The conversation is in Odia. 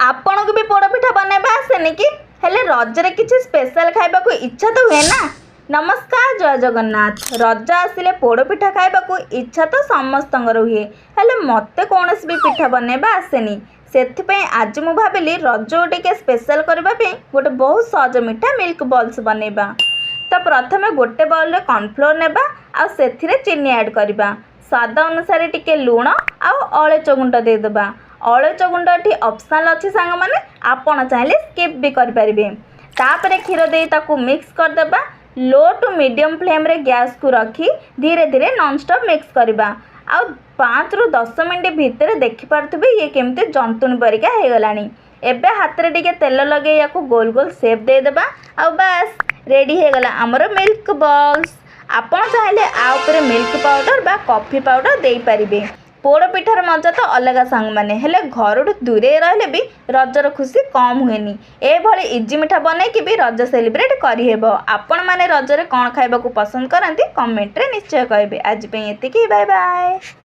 ଆପଣଙ୍କୁ ବି ପୋଡ଼ପିଠା ବନାଇବା ଆସେନି କି? ହେଲେ ରଜରେ କିଛି ସ୍ପେଶାଲ ଖାଇବାକୁ ଇଚ୍ଛା ତ ହୁଏ ନା? ନମସ୍କାର, ଜୟ ଜଗନ୍ନାଥ। ରଜ ଆସିଲେ ପୋଡ଼ପିଠା ଖାଇବାକୁ ଇଚ୍ଛା ତ ସମସ୍ତଙ୍କର ହୁଏ। ହେଲେ ମୋତେ କୌଣସି ବି ପିଠା ବନାଇବା ଆସେନି। ସେଥିପାଇଁ ଆଜି ମୁଁ ଭାବିଲି, ରଜକୁ ଟିକେ ସ୍ପେଶାଲ କରିବା ପାଇଁ ଗୋଟେ ବହୁତ ସହଜ ମିଠା ମିଲ୍କ ବଲ୍ସ ବନେଇବା। ତ ପ୍ରଥମେ ଗୋଟେ ବାଉଲରେ କର୍ଣ୍ଣଫ୍ଲୋର୍ ନେବା ଆଉ ସେଥିରେ ଚିନି ଆଡ଼୍ କରିବା। ସ୍ୱାଦ ଅନୁସାରେ ଟିକେ ଲୁଣ ଆଉ ଅଳେଇଚ ଗୁଣ୍ଡ ଦେଇଦେବା। ଅଳେଇଚ ଗୁଣ୍ଡ ଏଠି ଅପସନାଲ୍ ଅଛି ସାଙ୍ଗମାନେ, ଆପଣ ଚାହିଁଲେ ସ୍କିପ୍ ବି କରିପାରିବେ। ତାପରେ କ୍ଷୀର ଦେଇ ତାକୁ ମିକ୍ସ କରିଦେବା। ଲୋ ଟୁ ମିଡ଼ିୟମ୍ ଫ୍ଲେମ୍ରେ ଗ୍ୟାସ୍କୁ ରଖି ଧୀରେ ଧୀରେ ନନଷ୍ଟପ୍ ମିକ୍ସ କରିବା। ଆଉ 5ରୁ 10 ମିନିଟ୍ ଭିତରେ ଦେଖିପାରୁଥିବେ, ଇଏ କେମିତି ଜନ୍ତୁଣୀ ପରିକା ହେଇଗଲାଣି। ଏବେ ହାତରେ ଟିକେ ତେଲ ଲଗେଇ ୟାକୁ ଗୋଲ ଗୋଲ ସେପ୍ ଦେଇଦେବା ଆଉ ବାସ୍, ରେଡ଼ି ହେଇଗଲା ଆମର ମିଲ୍କ ବଲ୍ସ। ଆପଣ ଚାହିଁଲେ ଆ ଉପରେ ମିଲ୍କ ପାଉଡ଼ର ବା କଫି ପାଉଡ଼ର ଦେଇପାରିବେ। ପୋଡ଼ ପିଠାର ମଜା ତ ଅଲଗା ସାଙ୍ଗମାନେ। ହେଲେ ଘରଠୁ ଦୂରେଇ ରହିଲେ ବି ରଜର ଖୁସି କମ୍ ହୁଏନି। ଏଭଳି ଇଜି ମିଠା ବନେଇକି ବି ରଜ ସେଲିବ୍ରେଟ୍ କରିହେବ। ଆପଣମାନେ ରଜରେ କ'ଣ ଖାଇବାକୁ ପସନ୍ଦ କରନ୍ତି, କମେଣ୍ଟରେ ନିଶ୍ଚୟ କହିବେ। ଆଜି ପାଇଁ ଏତିକି। Bye bye.